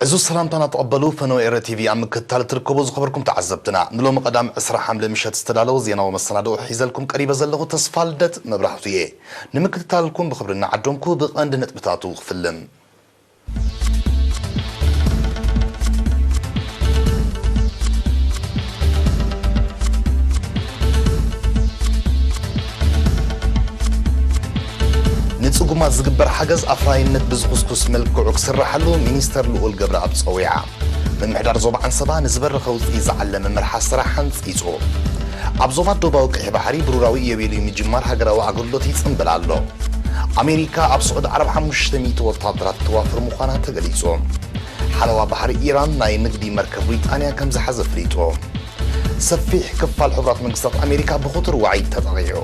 ዕዙዝ ሰላምታና ተቐበሉ። ፈነወ ኤረ ቲቪ ኣብ ምክትታል ትርከቡ ዝኸበርኩም ተዓዘብትና፣ ንሎሚ ቀዳም ዕስራ ሓምለ ምሸት ዝተዳለወ ዜናዊ መሰናድኦ ሒዘልኩም ቀሪበ ዘለኹ ተስፋ ልደት መብራህቱ እየ። ንምክትታልኩም ብኽብሪ እናዓደምኩ ብቐንዲ ነጥብታቱ ክፍልም። ንጽጉማት ዝግበር ሓገዝ ኣፍራይነት ብዝኹስኩስ መልክዑ ክስራሓሉ ሚኒስተር ልኡል ገብረኣብ ጸዊዓ። ምምሕዳር ዞባ ዓንሰባ ንዝበረኸ ውጽኢት ዝዓለመ መርሓ ስራሕ ሓንጺጹ። ኣብ ዞባ ደቡባዊ ቀይሕ ባሕሪ ብሩራዊ ኢዮቤልዩ ምጅማር ሃገራዊ ኣገልግሎት ይጽንብል ኣሎ። ኣሜሪካ ኣብ ስዑዲ ዓረብ ሓሙሽተ ሚእቲ ወታደራት ተዋፍር ምዃና ተገሊጹ። ሓለዋ ባሕሪ ኢራን ናይ ንግዲ መርከብ ብሪጣንያ ከም ዝሓዘ ፍሊጡ። ሰፊሕ ክፋል ሕቡራት መንግስታት ኣሜሪካ ብኽቱር ዋዒ ተጠቒዑ።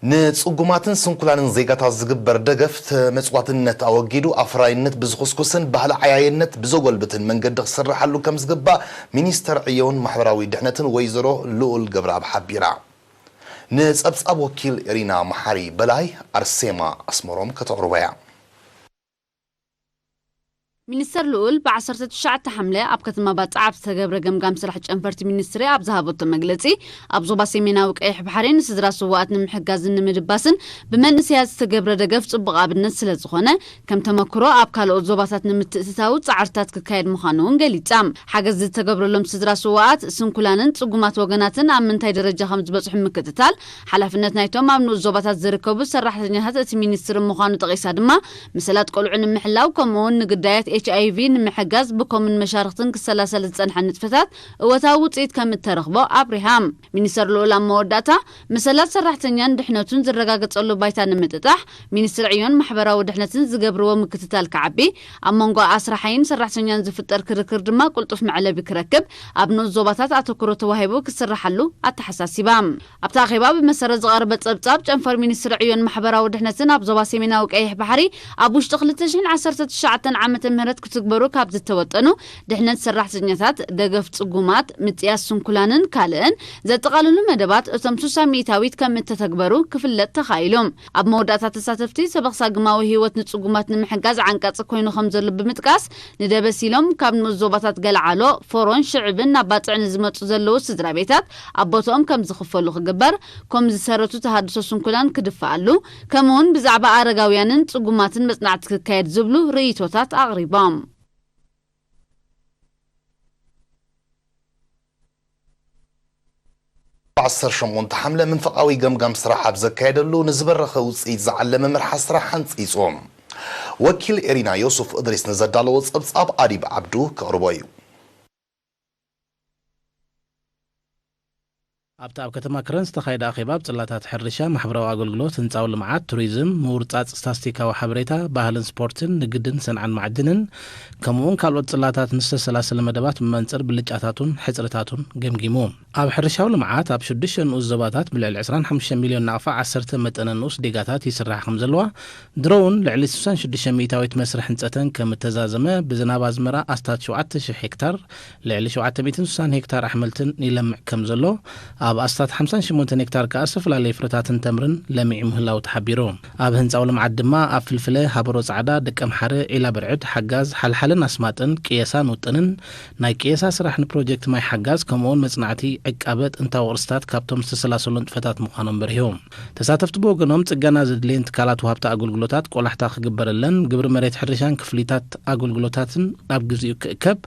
ንጽጉማትን ስንኩላንን ዜጋታት ዝግበር ደገፍ ተመጽዋትነት ኣወጊዱ ኣፍራይነት ብዝኹስኩስን ባህሊ ዓያየነት ብዘጎልብትን መንገዲ ክስርሓሉ ከም ዝግባእ ሚኒስተር ዕዮን ማሕበራዊ ድሕነትን ወይዘሮ ልኡል ገብረኣብ ሓቢራ። ንጸብጻብ ወኪል ኤሪና መሓሪ በላይ ኣርሴማ ኣስመሮም ከተቕርቦ እያ። ሚኒስተር ልኡል ብ ዓሰርተ ትሽዓተ ሓምለ ኣብ ከተማ ባጽዕ ኣብ ዝተገብረ ገምጋም ስራሕ ጨንፈርቲ ሚኒስትሪ ኣብ ዝሃበቶ መግለጺ፣ ኣብ ዞባ ሰሜናዊ ቀይሕ ባሕሪ ንስድራ ስውኣት ንምሕጋዝን ንምድባስን ብመንእሰያት ዝተገብረ ደገፍ ጽቡቕ ኣብነት ስለ ዝኾነ፣ ከም ተመክሮ ኣብ ካልኦት ዞባታት ንምትእትታው ጻዕርታት ክካየድ ምዃኑ እውን ገሊጻ። ሓገዝ ዝተገብረሎም ስድራ ስውኣት፣ ስንኩላንን ጽጉማት ወገናትን ኣብ ምንታይ ደረጃ ከም ዝበጽሑ ምክትታል፣ ሓላፍነት ናይቶም ኣብ ንኡስ ዞባታት ዝርከቡ ሰራሕተኛታት እቲ ሚኒስትሪ ምዃኑ ጠቒሳ ድማ፣ መሰላት ቆልዑ ንምሕላው፣ ከምኡ'ውን ንግዳያት ኤች ኣይ ቪ ንምሕጋዝ ብኮምን መሻርኽትን ክሰላሰል ዝጸንሐ ንጥፈታት እወታዊ ውጽኢት ከም እተረኽቦ ኣብሪሃ። ሚኒስተር ልኡል ኣብ መወዳእታ፣ መሰላት ሰራሕተኛን ድሕነቱን ዝረጋገጸሉ ባይታ ንምጥጣሕ፣ ሚኒስትሪ ዕዮን ማሕበራዊ ድሕነትን ዝገብርዎ ምክትታል ክዓቢ፣ ኣብ መንጎ ኣስራሓይን ሰራሕተኛን ዝፍጠር ክርክር ድማ ቅልጡፍ መዕለቢ ክረክብ፣ ኣብ ንኡስ ዞባታት ኣተኩሮ ተዋሂቡ ክስራሓሉ ኣተሓሳሲባ። ኣብቲ ኣኼባ ብመሰረት ዝቐረበ ጸብጻብ፣ ጨንፈር ሚኒስትሪ ዕዮን ማሕበራዊ ድሕነትን ኣብ ዞባ ሰሜናዊ ቀይሕ ባሕሪ ኣብ ውሽጢ ክልተ ሽሕን ዓሰርተ ትሽዓተን ዓመተ ምህረት ክትግበሩ ካብ ዝተወጠኑ ድሕነት ሰራሕተኛታት፣ ደገፍ ጽጉማት፣ ምጽያስ ስንኩላንን ካልእን ዘጠቓልሉ መደባት እቶም ስሳ ሚእታዊት ከም እተተግበሩ ክፍለጥ ተኻኢሉ። ኣብ መወዳእታ ተሳተፍቲ፣ ሰበኽ ሳግማዊ ህይወት ንጽጉማት ንምሕጋዝ ዓንቃጺ ኮይኑ ከም ዘሎ ብምጥቃስ፣ ንደበስ ኢሎም ካብ ንኡስ ዞባታት ገለዓሎ፣ ፎሮን ሽዕብን ናብ ባጽዕ ንዝመጹ ዘለዉ ስድራ ቤታት ኣብ ቦትኦም ከም ዝኽፈሉ ክግበር፣ ኮም ዝሰረቱ ተሃድሶ ስንኩላን ክድፈኣሉ፣ ከምኡውን ብዛዕባ ኣረጋውያንን ጽጉማትን መጽናዕቲ ክካየድ ዝብሉ ርእይቶታት ኣቕሪቦም። ዓሰርተ ሸሞንተ ሓምለ መንፈቓዊ ገምጋም ስራሕ ኣብ ዘካየደሉ ንዝበረኸ ውጽኢት ዝዓለመ መርሓ ስራሕ ሓንጺጹ። ወኪል ኤሪና ዮሱፍ እድሪስ ንዘዳለዎ ጸብጻብ ኣዲብ ዓብዱ ከቕርቦ እዩ። ኣብቲ ኣብ ከተማ ክረን ዝተኻየደ ኣኼባ፣ ኣብ ጽላታት ሕርሻ፣ ማሕበራዊ ኣገልግሎት፣ ህንጻዊ ልምዓት፣ ቱሪዝም፣ ምውርጻጽ ስታስቲካዊ ሓበሬታ፣ ባህልን ስፖርትን፣ ንግድን ሰንዓን ማዕድንን፣ ከምኡውን ካልኦት ጽላታት ንዝተሰላሰለ መደባት ብመንጽር ብልጫታቱን ሕጽርታቱን ገምጊሙ። ኣብ ሕርሻዊ ልምዓት፣ ኣብ ሽዱሽተ ንኡስ ዞባታት ብልዕሊ ዕስራን ሓሙሽተ ሚልዮን ናቕፋ ዓሰርተ መጠነ ንኡስ ዴጋታት ይስራሕ ከም ዘለዋ፣ ድሮ እውን ልዕሊ ስሳን ሽዱሽተ ሚእታዊት መስርሕ ህንጸተን ከም እተዛዘመ፣ ብዝናብ ኣዝመራ ኣስታት ሸውዓተ ሽሕ ሄክታር፣ ልዕሊ ሸውዓተ ሚእትን ስሳን ሄክታር ኣሕምልትን ይለምዕ ከም ዘሎ፣ ኣብ ኣስታት ሓምሳን ሸሞንተን ሄክታር ከኣ ዝተፈላለዩ ፍረታትን ተምርን ለሚዑ ምህላው ተሓቢሩ። ኣብ ህንጻዊ ልምዓት ድማ ኣብ ፍልፍለ፣ ሃበሮ ጻዕዳ፣ ደቀምሓረ፣ ዒላ ብርዕድ፣ ሓጋዝ፣ ሓልሓልን ኣስማጥን፣ ቅየሳን ውጥንን፣ ናይ ቅየሳ ስራሕ ንፕሮጀክት ማይ ሓጋዝ፣ ከምኡውን መጽናዕቲ ዕቃበ ጥንታዊ ቅርስታት ካብቶም ዝተሰላሰሉ ንጥፈታት ምዃኖም በሪሁ። ተሳተፍቲ ብወገኖም፣ ጽገና ዘድልየን ትካላት ወሃብቲ ኣገልግሎታት ቆላሕታ ክግበረለን፣ ግብሪ መሬት ሕርሻን ክፍሊታት ኣገልግሎታትን ኣብ ግዜኡ ክእከብ፣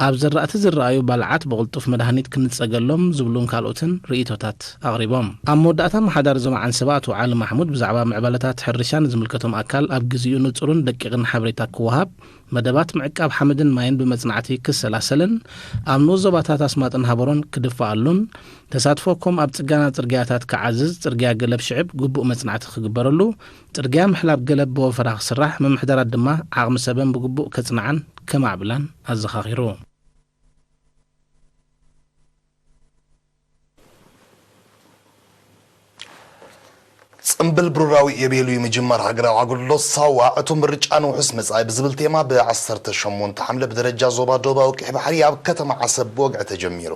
ኣብ ዘራእቲ ዝረኣዩ ባልዓት ብቕልጡፍ መድሃኒት ክንጸገሎም ዝብሉን ካልኦትን ርእይቶታት ኣቕሪቦም። ኣብ መወዳእታ፣ ኣመሓዳሪ ዞባ ዓንሰባ ኣቶ ዓሊ ማሕሙድ ብዛዕባ ምዕባለታት ሕርሻ ንዝምልከቶም ኣካል ኣብ ግዜኡ ንጹርን ደቂቕን ሓበሬታ ክወሃብ፣ መደባት ምዕቃብ ሓመድን ማይን ብመጽናዕቲ ክሰላሰልን ኣብ ንኡስ ዞባታት ኣስማጥን ሃበሮን ክድፈኣሉን፣ ተሳትፎ ኮም ኣብ ጽገና ጽርግያታት ክዓዝዝ፣ ጽርግያ ገለብ ሽዕብ ግቡእ መጽናዕቲ ክግበረሉ፣ ጽርግያ ምሕላብ ገለብ ብወፈራ ክስራሕ፣ ምምሕዳራት ድማ ዓቕሚ ሰበን ብግቡእ ከጽንዓን ከማዕብላን ኣዘኻኺሩ። ጽምብል ብሩራዊ የቤሉይ ምጅማር ሃገራዊ ኣገልግሎት ሳዋ ዕቱብ ምርጫ ንውሑስ መጻኢ ብዝብል ቴማ ብ ዓሰርተ ሸሞንተ ሓምለ ብደረጃ ዞባ ደቡባዊ ቀይሕ ባሕሪ ኣብ ከተማ ዓሰብ ብወግዒ ተጀሚሩ።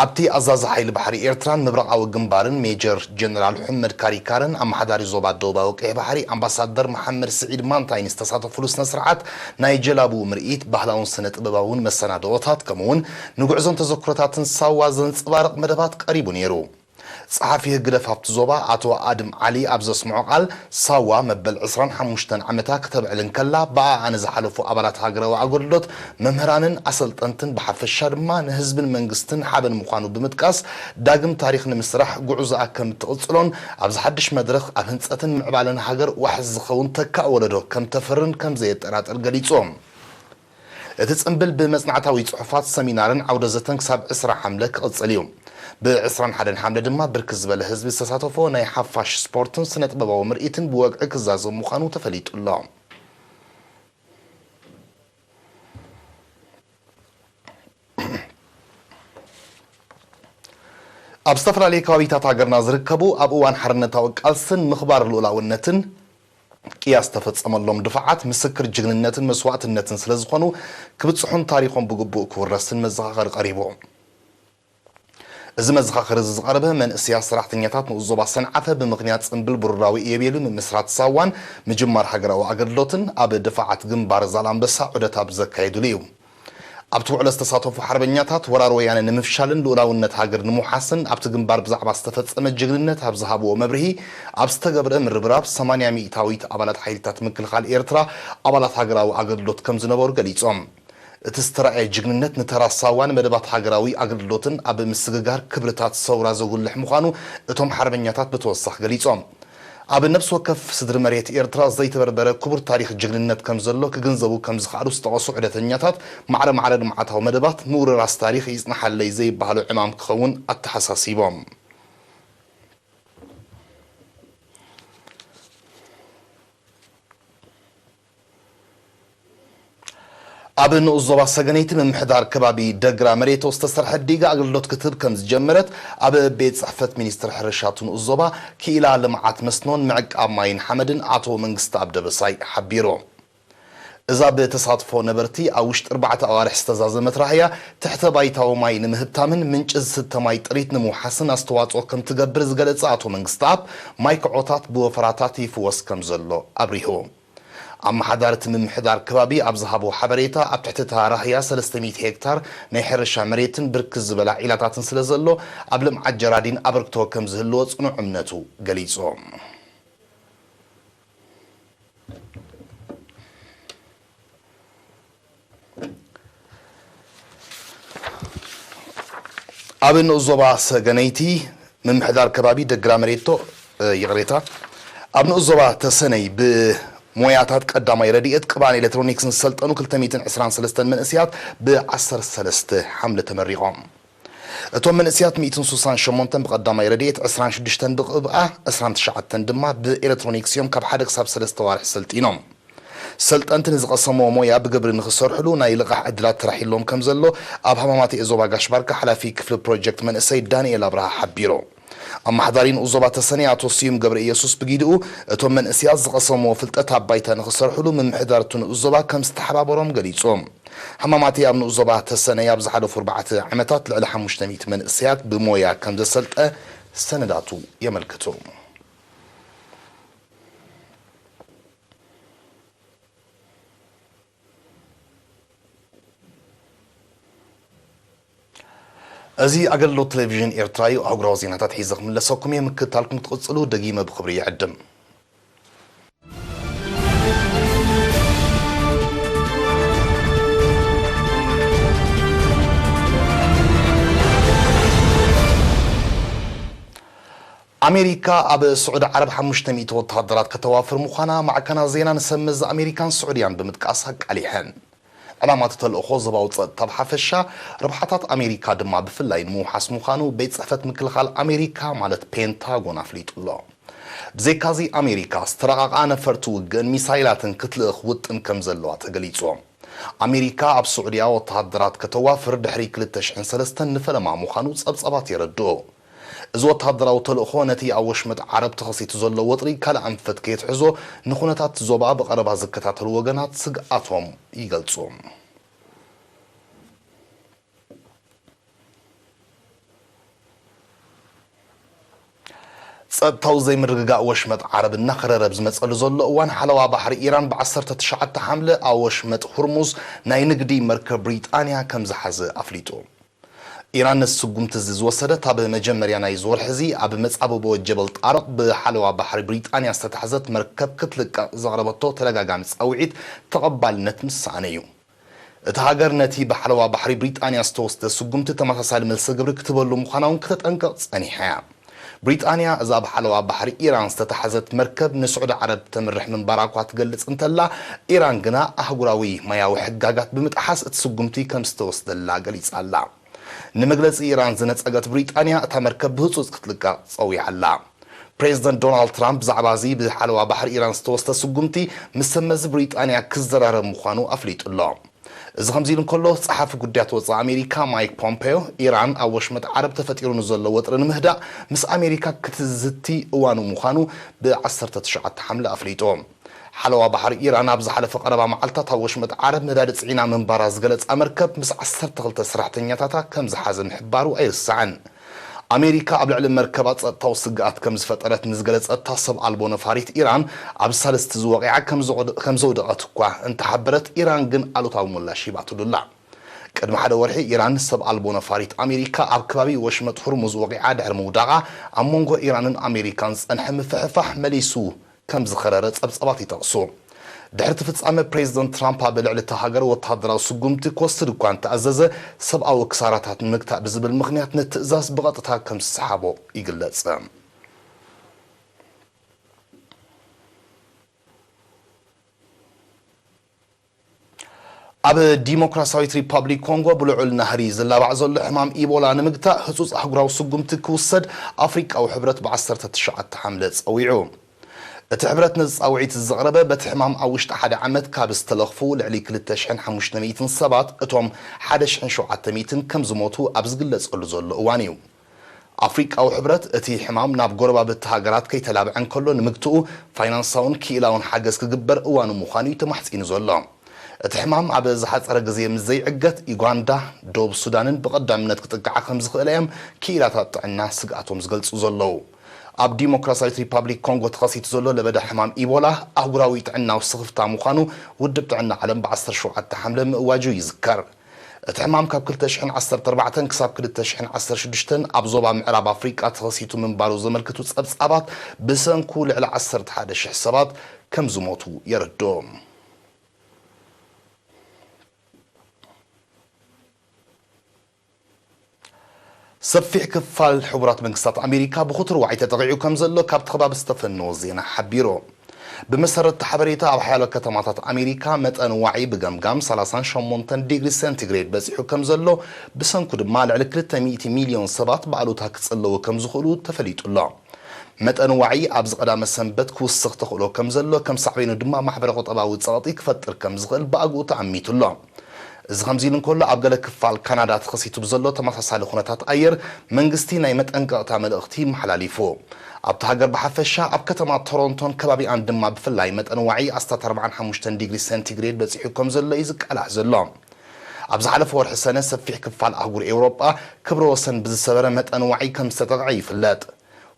ኣብቲ ኣዛዚ ሓይሊ ባሕሪ ኤርትራን ምብራቓዊ ግንባርን ሜጀር ጀነራል ሑመድ ካሪካርን ኣመሓዳሪ ዞባ ደቡባዊ ቀይሕ ባሕሪ ኣምባሳደር መሓመድ ስዒድ ማንታይን ዝተሳተፉሉ ስነ ስርዓት ናይ ጀላቡ ምርኢት፣ ባህላውን ስነ ጥበባውን መሰናድኦታት ከምኡውን ንጉዕዞን ተዘክሮታትን ሳዋ ዘንጸባርቕ መደባት ቀሪቡ ነይሩ። ጸሓፊ ህግደፍ ኣብቲ ዞባ ኣቶ ኣድም ዓሊ ኣብ ዘስምዖ ቃል፣ ሳዋ መበል ዕስራን ሓሙሽተን ዓመታ ክተብዕል እንከላ፣ ብኣኣ ንዝሓለፉ ኣባላት ሃገራዊ ኣገልግሎት፣ መምህራንን ኣሰልጠንትን ብሓፈሻ ድማ ንህዝብን መንግስትን ሓበን ምዃኑ ብምጥቃስ፣ ዳግም ታሪኽ ንምስራሕ ጉዕዞኣ ከም እትቕጽሎን ኣብዚ ሓድሽ መድረኽ ኣብ ህንጸትን ምዕባለን ሃገር ዋሕስ ዝኸውን ተካእ ወለዶ ከም ተፍርን ከም ዘየጠራጥር ገሊጹ። እቲ ጽምብል ብመጽናዕታዊ ጽሑፋት፣ ሰሚናርን ዓውደ ዘተን ክሳብ ዕስራ ሓምለ ክቕጽል እዩ። ብ ዕስራን ሓደን ሓምለ ድማ ብርክት ዝበለ ህዝቢ ዝተሳተፎ ናይ ሓፋሽ ስፖርትን ስነ ጥበባዊ ምርኢትን ብወግዒ ክዛዘም ምዃኑ ተፈሊጡ ኣሎ። ኣብ ዝተፈላለዩ ከባቢታት ሃገርና ዝርከቡ ኣብ እዋን ሓርነታዊ ቃልስን ምኽባር ልኡላውነትን ቅያ ዝተፈጸመሎም ድፋዓት ምስክር ጅግንነትን መስዋእትነትን ስለ ዝኾኑ፣ ክብጽሑን ታሪኾም ብግቡእ ክውረስን መዘኻኸሪ ቀሪቡ። እዚ መዘኻኸሪ እዚ ዝቐረበ መንእሰያት ሰራሕተኛታት ንኡስ ዞባ ሰንዓፈ ብምኽንያት ጽምብል ብሩራዊ ኢዮቤልዩ ምምስራት ሳዋን ምጅማር ሃገራዊ ኣገልግሎትን ኣብ ድፋዓት ግንባር ዛላምበሳ ዑደት ኣብ ዘካየዱሉ እዩ። ኣብቲ ውዕሎ ዝተሳተፉ ሓርበኛታት፣ ወራር ወያነ ንምፍሻልን ልኡላውነት ሃገር ንምውሓስን ኣብቲ ግንባር ብዛዕባ ዝተፈጸመ ጅግንነት ኣብ ዝሃብዎ መብርሂ፣ ኣብ ዝተገብረ ምርብራብ ሰማንያ ሚእታዊት ኣባላት ሓይልታት ምክልኻል ኤርትራ ኣባላት ሃገራዊ ኣገልግሎት ከም ዝነበሩ ገሊጾም። እቲ ዝተራእየ ጅግንነት ንተራ ሳዋን መደባት ሃገራዊ ኣገልግሎትን ኣብ ምስግጋር ክብርታት ሰውራ ዘጉልሕ ምዃኑ እቶም ሓርበኛታት ብተወሳኺ ገሊጾም። ኣብ ነፍሲ ወከፍ ስድሪ መሬት ኤርትራ ዘይተበርበረ ክቡር ታሪኽ ጅግንነት ከም ዘሎ ክግንዘቡ ከም ዝኸኣሉ ዝጠቐሱ ዑደተኛታት፣ ማዕረ ማዕረ ልምዓታዊ መደባት ምውርራስ ታሪኽ ይጽናሓለይ ዘይበሃሎ ዕማም ክኸውን ኣተሓሳሲቦም። ኣብ ንኡስ ዞባ ሰገነይቲ ምምሕዳር ከባቢ ደግራ መሬቶ ዝተሰርሐ ዲጋ ኣገልግሎት ክትህብ ከም ዝጀመረት ኣብ ቤት ጽሕፈት ሚኒስትር ሕርሻ እቲ ንኡስ ዞባ ክኢላ ልምዓት መስኖን ምዕቃብ ማይን ሓመድን ኣቶ መንግስተኣብ ደበሳይ ሓቢሩ። እዛ ብተሳትፎ ነበርቲ ኣብ ውሽጢ ኣርባዕተ ኣዋርሕ ዝተዛዘመት ራህያ ትሕተ ባይታዊ ማይ ንምህብታምን ምንጪ ዝስተ ማይ ጥሪት ንምውሓስን ኣስተዋጽኦ ከም ትገብር ዝገለጸ ኣቶ መንግስተኣብ፣ ማይ ክዖታት ብወፈራታት ይፍወስ ከም ዘሎ ኣብሪሁ። ኣመሓዳሪ እቲ ምምሕዳር ከባቢ ኣብ ዝሃቦ ሓበሬታ፣ ኣብ ትሕቲ እታ ራህያ ሰለስተ ሚእቲ ሄክታር ናይ ሕርሻ መሬትን ብርክት ዝበላ ዒላታትን ስለ ዘሎ፣ ኣብ ልምዓት ጀራዲን ኣበርክቶ ከም ዝህልዎ ጽኑዕ እምነቱ ገሊጹ። ኣብ ንኡስ ዞባ ሰገነይቲ ምምሕዳር ከባቢ ደግራ መሬቶ፣ እ፣ ይቕሬታ፣ ኣብ ንኡስ ዞባ ተሰነይ ብሞያታት ቀዳማይ ረድኤት ቅብኣን ኤሌክትሮኒክስን ዝሰልጠኑ ክልተ ሚእትን ዕስራን ሰለስተን መንእሰያት ብ ዓሰርተ ሰለስተ ሓምለ ተመሪቖም። እቶም መንእሰያት ሚእትን ስሳን ሸሞንተን ብቐዳማይ ረድኤት፣ ዕስራን ሽዱሽተን ብቕብኣ፣ ዕስራን ትሽዓተን ድማ ብኤሌክትሮኒክስ እዮም ካብ ሓደ ክሳብ ሰለስተ ዋርሒ ሰልጢኖም። ሰልጠንቲ ንዝቐሰምዎ ሞያ ብግብሪ ንኽሰርሕሉ ናይ ልቓሕ ዕድላት ተራሒሎም ከም ዘሎ ኣብ ሃማማተኤ ዞባ ጋሽ ባርካ ሓላፊ ክፍሊ ፕሮጀክት መንእሰይ ዳንኤል ኣብርሃ ሓቢሩ። ኣመሓዳሪ ንኡስ ዞባ ተሰነይ ኣቶ ስዩም ገብረ ኢየሱስ ብጊድኡ፣ እቶም መንእሰያት ዝቐሰምዎ ፍልጠት ኣብ ባይታ ንኽሰርሕሉ ምምሕዳር እቲ ንኡስ ዞባ ከም ዝተሓባበሮም ገሊጹ። ሃማማተኤ ኣብ ንኡስ ዞባ ተሰነይ ኣብ ዝሓለፉ ኣርባዕተ ዓመታት ልዕሊ ሓሙሽተ ሚእቲ መንእሰያት ብሞያ ከም ዘሰልጠ ሰነዳቱ የመልክቱ። እዚ ኣገልግሎት ቴሌቪዥን ኤርትራ እዩ። ኣህጉራዊ ዜናታት ሒዘ ክምለሰኩም እየ። ምክትታልኩም ክትቕጽሉ ደጊመ ብኽብሪ ይዕድም። ኣሜሪካ ኣብ ስዑዲ ዓረብ ሓሙሽተ ሚእቲ ወተሃደራት ከተዋፍር ምዃና ማዕከናት ዜና ንሰብ መዚ ኣሜሪካን ስዑድያን ብምጥቃስ ኣቃሊሐን። ዕላማ እቲ ተልእኾ ዞባዊ ጸጥታ ብሓፈሻ፣ ረብሓታት ኣሜሪካ ድማ ብፍላይ ንምውሓስ ምዃኑ ቤት ጽሕፈት ምክልኻል ኣሜሪካ ማለት ፔንታጎን ኣፍሊጡ ኣሎ። ብዘይካዚ ኣሜሪካ ዝተራቐቓ ነፈርቲ ውግእን ሚሳይላትን ክትልእኽ ውጥን ከም ዘለዋ ተገሊጹ። ኣሜሪካ ኣብ ስዑድያ ወተሃደራት ከተዋፍር ድሕሪ ክልተ ሽሕን ሰለስተን ንፈለማ ምዃኑ ጸብጻባት የረድኡ። እዚ ወተሃደራዊ ተልእኾ ነቲ ኣብ ወሽመጥ ዓረብ ተኸሲቱ ዘሎ ወጥሪ ካልእ ኣንፈት ከየትሕዞ ንኹነታት ዞባ ብቐረባ ዝከታተሉ ወገናት ስግኣቶም ይገልጹ። ጸጥታዊ ዘይምርግጋእ ወሽመጥ ዓረብ እናኸረረ ኣብ ዝመጸሉ ዘሎ እዋን፣ ሓለዋ ባሕሪ ኢራን ብ ዓሰርተ ትሽዓተ ሓምለ ኣብ ወሽመጥ ሁርሙዝ ናይ ንግዲ መርከብ ብሪጣንያ ከም ዝሓዘ ኣፍሊጡ። ኢራን ነዚ ስጉምቲ እዚ ዝወሰደት ኣብ መጀመርያ ናይዚ ወርሒ እዚ ኣብ መጻብቦ ጀበል ጣርቕ ብሓለዋ ባሕሪ ብሪጣንያ ዝተታሕዘት መርከብ ክትልቀቕ ዘቕረበቶ ተደጋጋሚ ጻውዒት ተቐባልነት ምስ ሰኣነ እዩ። እታ ሃገር ነቲ ብሓለዋ ባሕሪ ብሪጣንያ ዝተወስደ ስጉምቲ ተመሳሳሊ መልሲ ግብሪ ክትህበሉ ምዃና እውን ከተጠንቅቕ ጸኒሓ እያ። ብሪጣንያ እዛ ብሓለዋ ባሕሪ ኢራን ዝተታሕዘት መርከብ ንስዑዲ ዓረብ ተምርሕ ምንባራ እኳ ትገልጽ እንተላ፣ ኢራን ግና ኣህጉራዊ ማያዊ ሕጋጋት ብምጥሓስ እቲ ስጉምቲ ከም ዝተወስደላ ገሊጻ ኣላ። ንመግለጺ ኢራን ዝነጸገት ብሪጣንያ፣ እታ መርከብ ብህጹጽ ክትልቀቕ ጸዊዓ ኣላ። ፕሬዚደንት ዶናልድ ትራምፕ ብዛዕባ እዚ ብሓለዋ ባሕሪ ኢራን ዝተወስደ ስጉምቲ ምስ ሰብ መዚ ብሪጣንያ ክዘራረብ ምዃኑ ኣፍሊጡ ኣሎ። እዚ ከምዚ ኢሉ እንከሎ፣ ጸሓፊ ጉዳያት ወጻኢ ኣሜሪካ ማይክ ፖምፔዮ፣ ኢራን ኣብ ወሽመጥ ዓረብ ተፈጢሩ ንዘሎ ወጥሪ ንምህዳእ ምስ ኣሜሪካ ክትዝቲ እዋኑ ምዃኑ ብ ዓሰርተ ትሽዓተ ሓምለ ኣፍሊጡ። ሓለዋ ባሕሪ ኢራን ኣብ ዝሓለፈ ቀረባ መዓልታት ኣብ ወሽመጥ ዓረብ ነዳዲ ጽዒና ምንባራ ዝገለጻ መርከብ ምስ ዓሰርተ ክልተ ሰራሕተኛታታ ከም ዝሓዘ ምሕባሩ ኣይርሳዕን። ኣሜሪካ ኣብ ልዕሊ መርከባ ጸጥታዊ ስግኣት ከም ዝፈጠረት ንዝገለጸታ ሰብ ኣልቦ ነፋሪት ኢራን፣ ኣብ ሳልስቲ ዝወቂዓ ከም ዘውደ-፣ ከም ዘውደቐት እኳ እንተሓበረት፣ ኢራን ግን ኣሉታዊ ምላሽ ሂባትሉ ኣላ። ቅድሚ ሓደ ወርሒ ኢራን ሰብ ኣልቦ ነፋሪት ኣሜሪካ ኣብ ከባቢ ወሽመጥ ሁርሙዝ ወቂዓ ድሕሪ ምውዳቓ፣ ኣብ መንጎ ኢራንን ኣሜሪካን ዝጸንሐ ምፍሕፋሕ መሊሱ ከም ዝኸረረ ጸብጻባት ይጠቕሱ። ድሕሪ እቲ ፍጻመ፣ ፕሬዚደንት ትራምፕ ኣብ ልዕሊ እታ ሃገር ወተሃደራዊ ስጉምቲ ክወስድ እኳ እንተኣዘዘ፣ ሰብኣዊ ክሳራታት ንምግታእ ብዝብል ምኽንያት ነቲ ትእዛዝ ብቐጥታ ከም ዝሰሓቦ ይግለጽ። ኣብ ዲሞክራሲያዊት ሪፓብሊክ ኮንጎ ብልዑል ናህሪ ዝላባዕ ዘሎ ሕማም ኢቦላ ንምግታእ ህጹጽ ኣህጉራዊ ስጉምቲ ክውሰድ ኣፍሪቃዊ ሕብረት ብ ዓሰርተ ትሽዓተ ሓምለ ጸዊዑ። እቲ ሕብረት ነዚ ጻውዒት ዘቕረበ በቲ ሕማም ኣብ ውሽጢ ሓደ ዓመት ካብ ዝተለኽፉ ልዕሊ ክልተ ሽሕን ሓሙሽተ ሚእትን ሰባት እቶም ሓደ ሽሕን ሸውዓተ ሚእትን ከም ዝሞቱ ኣብ ዝግለጸሉ ዘሎ እዋን እዩ። ኣፍሪቃዊ ሕብረት እቲ ሕማም ናብ ጎረባብቲ ሃገራት ከይተላብዐ እንከሎ ንምግትኡ ፋይናንሳውን ክኢላውን ሓገዝ ክግበር እዋኑ ምዃኑ እዩ ተማሕጺኑ ዘሎ። እቲ ሕማም ኣብ ዝሓጸረ ግዜ ምስ ዘይዕገት፣ ዩጋንዳ፣ ደቡብ ሱዳንን ብቐዳምነት ክጥቅዓ ከም ዝኽእላ እዮም ክኢላታት ጥዕና ስግኣቶም ዝገልጹ ዘለዉ። ኣብ ዲሞክራሲያዊት ሪፓብሊክ ኮንጎ ተኸሲቱ ዘሎ ለበዳ ሕማም ኢቦላ ኣህጉራዊ ጥዕናዊ ስኽፍታ ምዃኑ ውድብ ጥዕና ዓለም ብ ዓሰርተ ሸውዓተ ሓምለ ምእዋጁ ይዝከር። እቲ ሕማም ካብ ክልተ ሽሕን ዓሰርተ ኣርባዕተን ክሳብ ክልተ ሽሕን ዓሰርተ ሽዱሽተን ኣብ ዞባ ምዕራብ ኣፍሪቃ ተኸሲቱ ምንባሩ ዘመልክቱ ጸብጻባት፣ ብሰንኩ ልዕሊ ዓሰርተ ሓደ ሽሕ ሰባት ከም ዝሞቱ የረድኡ። ሰፊሕ ክፋል ሕቡራት መንግስታት ኣሜሪካ ብኹቱር ዋዒ ተጠቒዑ ከም ዘሎ ካብቲ ከባቢ ዝተፈነወ ዜና ሓቢሩ። ብመሰረት እቲ ሓበሬታ፣ ኣብ ሓያሎ ከተማታት ኣሜሪካ መጠን ዋዒ ብገምጋም ሰላሳን ሸሞንተን ዲግሪ ሴንቲግሬድ በጺሑ ከም ዘሎ፣ ብሰንኩ ድማ ልዕሊ ክልተ ሚእቲ ሚልዮን ሰባት ብኣሉታ ክጽለዉ ከም ዝኽእሉ ተፈሊጡ ኣሎ። መጠን ዋዒ ኣብዚ ቀዳመ ሰንበት ክውስኽ ተኽእሎ ከም ዘሎ፣ ከም ሳዕቤኑ ድማ ማሕበረ ቁጠባዊ ጸቕጢ ክፈጥር ከም ዝኽእል ብኣግኡ ተኣሚቱ ኣሎ። እዚ ከምዚ ኢሉ እንከሎ፣ ኣብ ገለ ክፋል ካናዳ ተኸሲቱ ብዘሎ ተመሳሳሊ ኩነታት ኣየር መንግስቲ ናይ መጠንቀቕታ መልእኽቲ መሓላሊፉ። ኣብታ ሃገር ብሓፈሻ፣ ኣብ ከተማ ቶሮንቶን ከባቢኣን ድማ ብፍላይ መጠን ዋዒ ኣስታት ኣርባዓን ሓሙሽተን ዲግሪ ሴንቲግሬድ በጺሑ ከም ዘሎ እዩ ዝቃላሕ ዘሎ። ኣብ ዝሓለፈ ወርሒ ሰነ ሰፊሕ ክፋል ኣህጉር ኤውሮጳ ክብረ ወሰን ብዝሰበረ መጠን ዋዒ ከም ዝተጠቕዐ ይፍለጥ።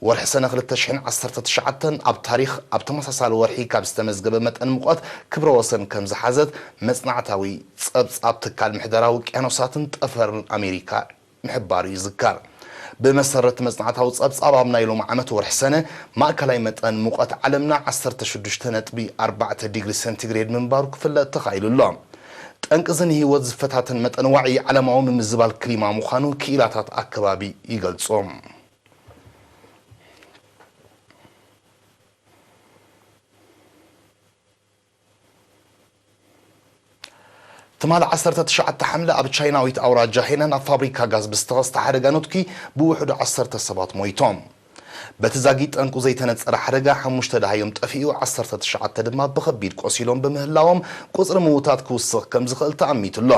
ወርሒ ሰነ ክልተ ሽሕን ዓሰርተ ትሽዓተን ኣብ ታሪኽ ኣብ ተመሳሳሊ ወርሒ ካብ ዝተመዝገበ መጠን ሙቐት ክብረ ወሰን ከም ዝሓዘት መጽናዕታዊ ጸብጻብ ትካል ምሕደራ ውቅያኖሳትን ጠፈርን ኣሜሪካ ምሕባሩ ይዝከር። ብመሰረት መጽናዕታዊ ጸብጻብ፣ ኣብ ናይ ሎሚ ዓመት ወርሒ ሰነ ማእከላይ መጠን ሙቐት ዓለምና ዓሰርተ ሽዱሽተ ነጥቢ ኣርባዕተ ዲግሪ ሴንቲግሬድ ምንባሩ ክፍለጥ ተኻኢሉ ኣሎ። ጠንቂ እዚ ንህይወት ዝፈታተን መጠን ዋዒ ዓለማዊ ምምዝባል ክሊማ ምዃኑ ክኢላታት ኣከባቢ ይገልጹ። ትማሊ ዓሰርተ ትሽዓተ ሓምለ ኣብ ቻይናዊት ኣውራጃ ሄናን ኣብ ፋብሪካ ጋዝ ብዝተኸስተ ሓደጋ ኑትኪ ብውሕዱ ዓሰርተ ሰባት ሞይቶም። በቲ ዛጊት ጠንቁ ዘይተነጸረ ሓደጋ ሓሙሽተ ደሃዮም ጠፊኡ፣ ዓሰርተ ትሽዓተ ድማ ብኸቢድ ቆሲሎም ብምህላዎም፣ ቁጽሪ ምዉታት ክውስኽ ከም ዝኽእል ተኣሚቱ ኣሎ።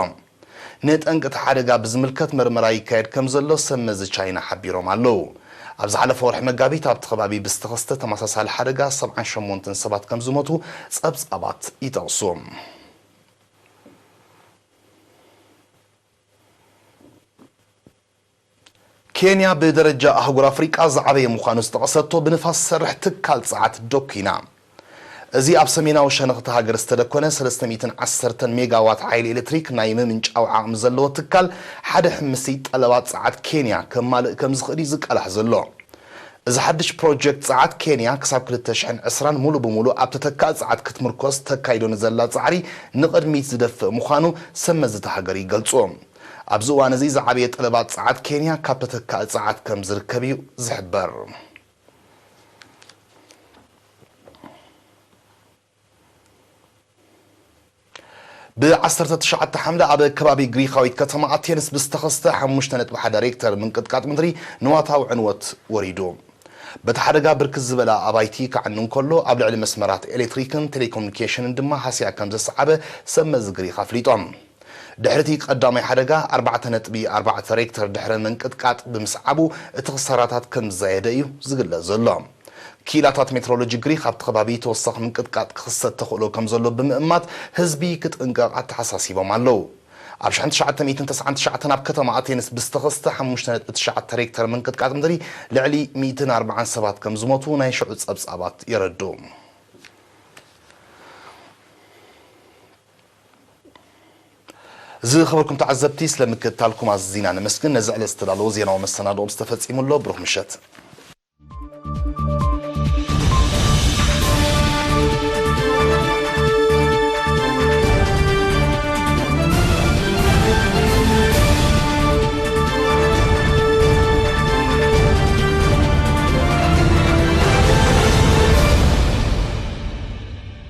ንጠንቂ እቲ ሓደጋ ብዝምልከት መርመራ ይካየድ ከም ዘሎ ሰብ መዚ ቻይና ሓቢሮም ኣለዉ። ኣብ ዝሓለፈ ወርሒ መጋቢት ኣብቲ ከባቢ ብዝተኸስተ ተመሳሳሊ ሓደጋ ሰብዓን ሸሞንተን ሰባት ከም ዝሞቱ ጸብጻባት ይጠቕሱ። ኬንያ ብደረጃ ኣህጉር ኣፍሪቃ ዝዓበየ ምዃኑ ዝጠቐሰቶ ብንፋስ ዝሰርሕ ትካል ጸዓት ዶኪና፣ እዚ ኣብ ሰሜናዊ ሸነኽቲ ሃገር ዝተደኮነ ሰለስተ ሚእትን ዓሰርተን ሜጋዋት ሓይሊ ኤሌክትሪክ ናይ ምምንጫው ዓቕሚ ዘለዎ ትካል፣ ሓደ ሕምሲ ጠለባት ጸዓት ኬንያ ከማልእ ከም ዝኽእል እዩ ዝቃላሕ ዘሎ። እዚ ሓድሽ ፕሮጀክት ጸዓት፣ ኬንያ ክሳብ ክልተ ሽሕን ዕስራን ሙሉ ብሙሉ ኣብ ተተካኢ ጸዓት ክትምርኮስ ተካይዶ ንዘላ ጻዕሪ ንቕድሚት ዝደፍእ ምዃኑ ሰብ መዚ እታ ሃገር ይገልጹ። ኣብዚ እዋን እዚ ዝዓበየ ጠለባት ጸዓት ኬንያ ካብ ተተካኢ ጸዓት ከም ዝርከብ እዩ ዝሕበር። ብ ዓሰርተ ትሽዓተ ሓምለ ኣብ ከባቢ ግሪኻዊት ከተማ ኣቴንስ ብዝተኸስተ ሓሙሽተ ነጥቢ ሓደ ሬክተር ምንቅጥቃጥ ምድሪ ንዋታዊ ዕንወት ወሪዱ። በቲ ሓደጋ ብርክት ዝበላ ኣባይቲ ክዓኑ እንከሎ፣ ኣብ ልዕሊ መስመራት ኤሌክትሪክን ቴሌኮሙኒኬሽንን ድማ ሃስያ ከም ዘሰዓበ ሰብ መዚ ግሪኽ ኣፍሊጦም። ድሕሪ እቲ ቀዳማይ ሓደጋ ኣርባዕተ ነጥቢ ኣርባዕተ ሬክተር ድሕሪ ምንቅጥቃጥ ብምስዓቡ፣ እቲ ክሳራታት ከም ዝዛየደ እዩ ዝግለጽ ዘሎ። ክኢላታት ሜትሮሎጂ ግሪኽ ኣብቲ ከባቢ ተወሳኺ ምንቅጥቃጥ ክኽሰት ተኽእሎ ከም ዘሎ ብምእማት፣ ህዝቢ ክጥንቀቕ ኣተሓሳሲቦም ኣለዉ። ኣብ ሽሕን ትሽዓተ ሚእትን ተስዓን ትሽዓተን ኣብ ከተማ ኣቴንስ ብዝተኸስተ ሓሙሽተ ነጥቢ ትሽዓተ ሬክተር ምንቅጥቃጥ ምድሪ ልዕሊ ሚእትን ኣርባዓን ሰባት ከም ዝሞቱ ናይ ሽዑ ጸብጻባት የረድኡ። ዝኸበርኩም ተዓዘብቲ፣ ስለ ምክትታልኩም ኣዚና ነመስግን። ነዚ ዕለት ዝተዳለወ ዜናዊ መሰናድኦ ምስ ተፈጺሙ ኣሎ። ብሩኽ ምሸት።